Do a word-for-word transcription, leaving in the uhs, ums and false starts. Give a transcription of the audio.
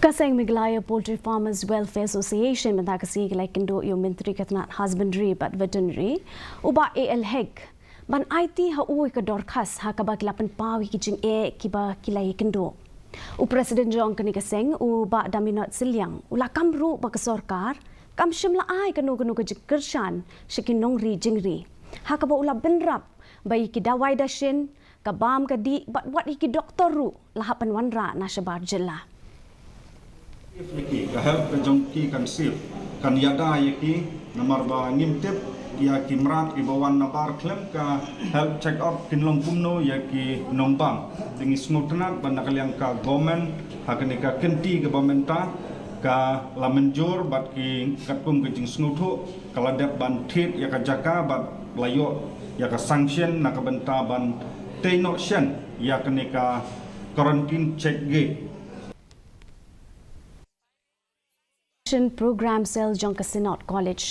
Ka seng Meghalaya Poultry Farmers Welfare Association mynta ka sngi ki la ïakynduh ïa u Myntri ka tnat Husbandry bad Veterinary, u Bah A L Hek, ban aiti ha u ïa ka dorkhas ha kaba ki la pynpaw ïa ki jingeh kiba ki la ïakynduh. U President jong kane ka seng, u Bah Daminot Sylliang, u la kam ruh ba ka sorkar kam shym la ai kano kano ka jingkyrshan sha ki nongri jingri, ha kaba u la bynrap ba ïa ki dawai dashin, ka bam ka dih bad wat ïa ki doktor ruh la hap ban wanrah na shabar jylla. Ïa ki, ka health ka jong ki kan safe, kan ïada ïa ki, namar ba ngim tip ïa ki mrad kiba wan nabar khlem ka health check up kin long kumno ïa ki nongbam. Te ngi sngewtynnat ba na ka liang ka government ha kane ka kynti kaba mynta ka la mynjur bad ki katkum ka jingsngewthuh ka la dep ban thied ïa ka jaka bad la ïoh ïa ka sanction na ka bynta ban tei noh shen ïa kane ka quarantine check gate. Program Cell jong ka Synod College